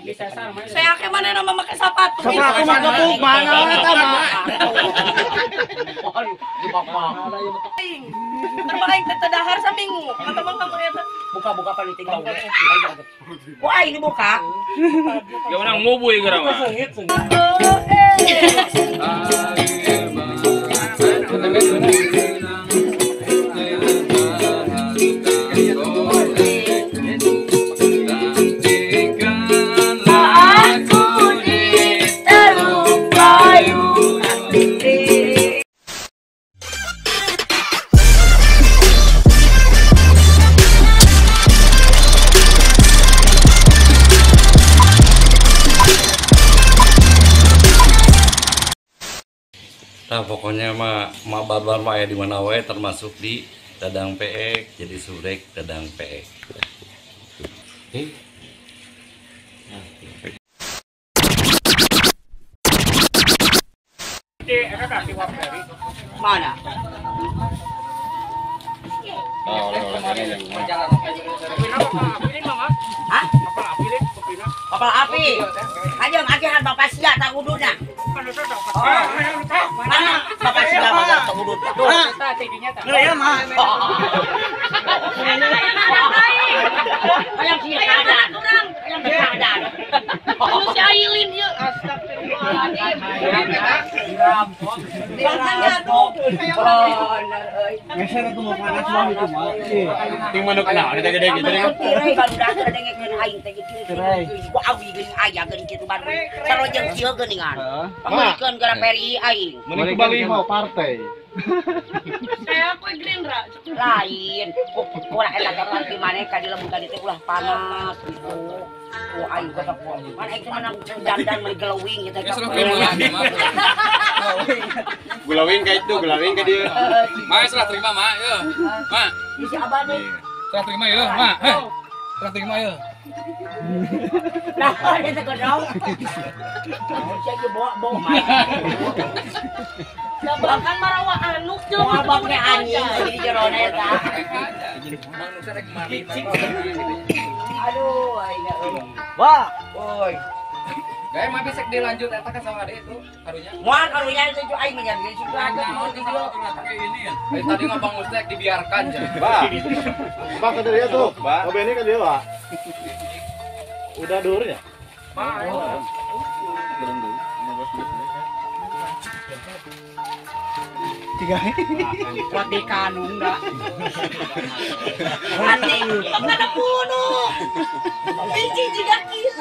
Saya ke mana nama make sepatu? Sepatu mah kebuk mana eta mah. Terbaik teh dahar saminggu. Kata mang kamu eta buka-buka paliting bau. Ku aing dibuka. Ya urang ngubuy geura mah. Nah, pokoknya mah mak barbar mah ya di mana wae termasuk di Dadang Peek, jadi surek Dadang Peek. Mana? Hah? Kapal api. Ayo ajahan bapak sia tak uduna. Mana bapak sia bapak tak udun. Ngeureun mah. Hayang sia kadan. Hayang kadan. Anu si Ailin ieu astagfirullahaladzim. Bahkan ngaduk. Bener euy. Geser atuh mau panas mah itu mah. Ting manuk naon eta gede gitu. Tirai barudak dengekeun aing teh kieu. Ku awi geuning aya geuning kitu baru. Sarojeng kieu geuningan. Pameulikeun gara peri aing. Mending ke Bali mau partai. Saya aku Gerindra. Lain. Ku eta partai maneh ka di lembut teh ulah panas gitu. Ku aing kota ku. Mana aing teh menang dandan meuli glowing gitu. Glowing ka itu, glowing ka dieu. Ma serah terima, Ma, yeuh. Ma. Isi abah deh. Serah terima yeuh, Ma. Heh. Serah terima yeuh. Nah, eta godong. Sia ge bawa-bawa mah. Bahkan marawa anuk jeung abang teh anjing jadi jerona eta. Manusia rek mari. Aduh, aing euy. Wah, oi. Gaya mah bisa dilanjut eta kan sama ade itu karunya. Moal karunya itu aing mah jadi situ aja naon di dieu. Ini ya. Tadi ngomong Ustek dibiarkan jadi. Bah. Bah ke dia tuh. Bah Beni ke dia, Pak. Udah durnya. Bah. Tiga. Kuat di kanung dah. Hati kada bunuh. Biji juga kieu.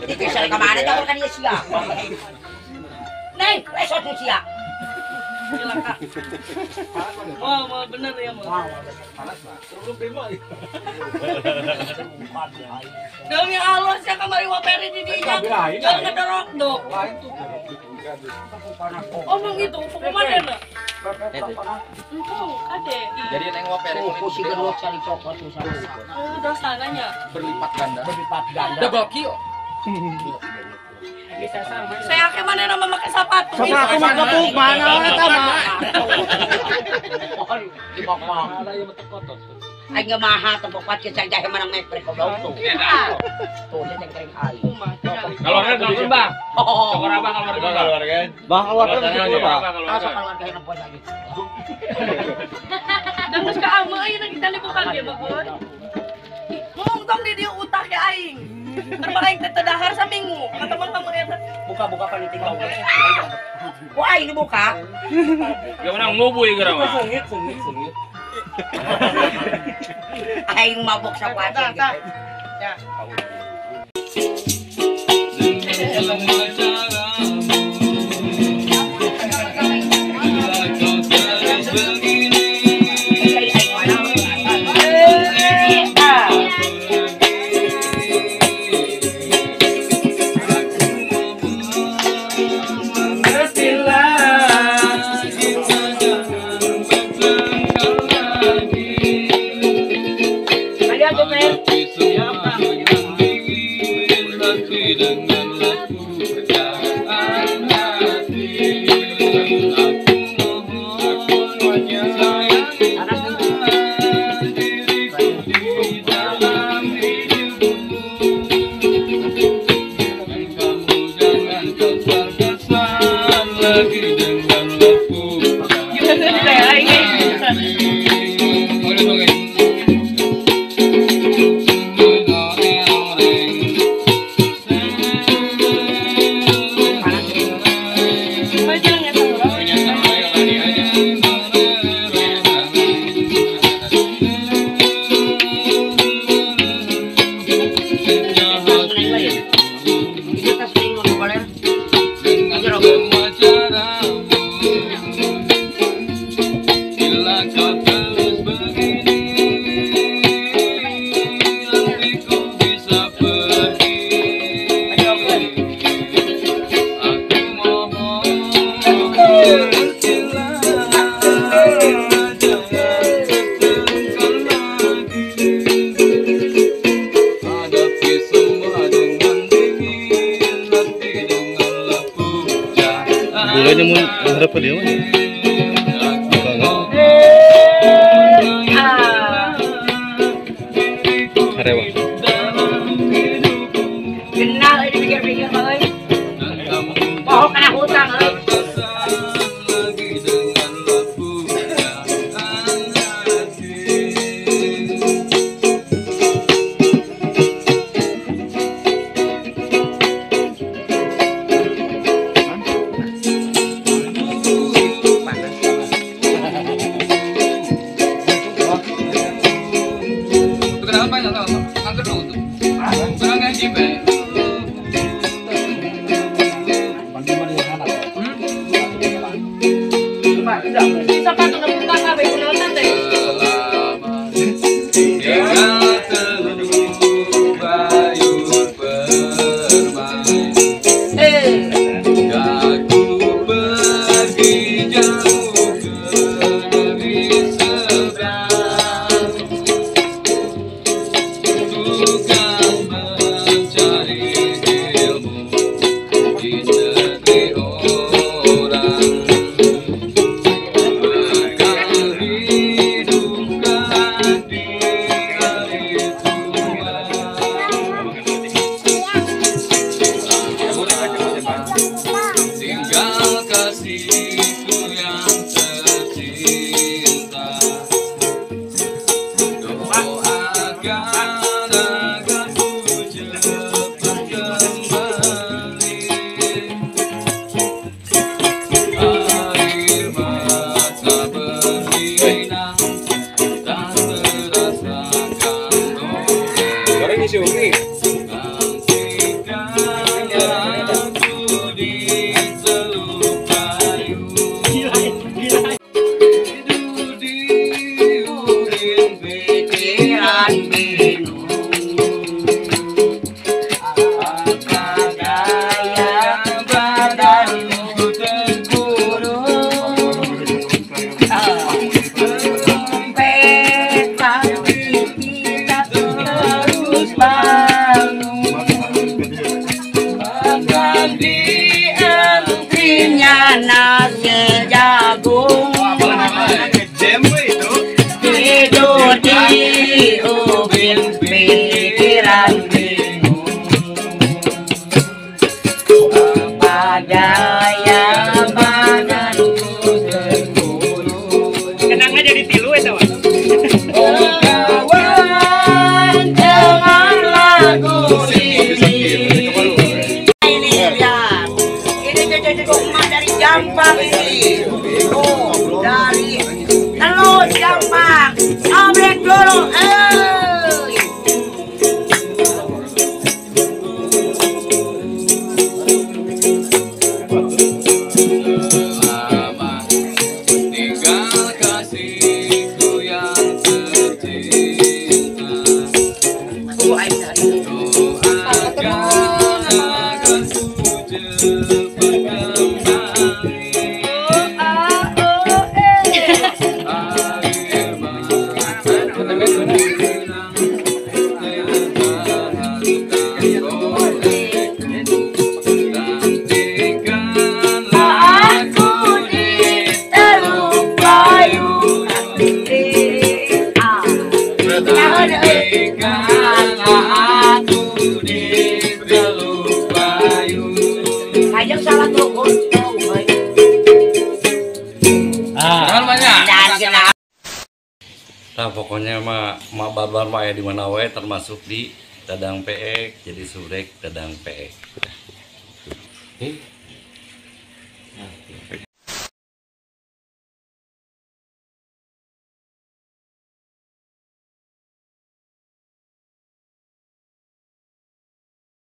Itu saya kemana jauh kan dia sia. Neng, esok tuh sia. Cilaka. Oh, mau bener ya mau. Demi Allah sia kamari waperi di dinya. Jangan ngedorok dok. Omong itu, pokoknya mana? Engkau, ade. Jadi neng waperi. Oh, si gedok cari coklat tuh sama. Oh, dosananya. Berlipat ganda. Berlipat ganda. Double kill. Saya ke mana nama make sepatu? Sepatu mah kebuk mana eta mah. Aing ge maha tempat kieu jahe menang mepre goblok tuh. Tuh sia cengkring aing. Keluarga dulu, Bang. Syukur abang keluarga. Bang keluarga dulu, Bang. Asa keluarga yang nempo lagi. Dan geus ka ameun ayeuna kita libukan ge bagus. Ngomong tong di dieu utah ke aing. Terbaik teh dahar saminggu. Kata mang kamu eta buka-buka paliting bau. Ku aing dibuka. Ya urang ngubuy geura mah. Sengit, sengit, sengit. Aing mabok sapatu gitu. Ya. Harap dia mah. Karewa. Kenal ini pikir-pikir mah euy. Poho kana hutang euy. Nah, pokoknya mah mak barbar mah ya di mana wae termasuk di Dadang PE, jadi subrek Dadang PE.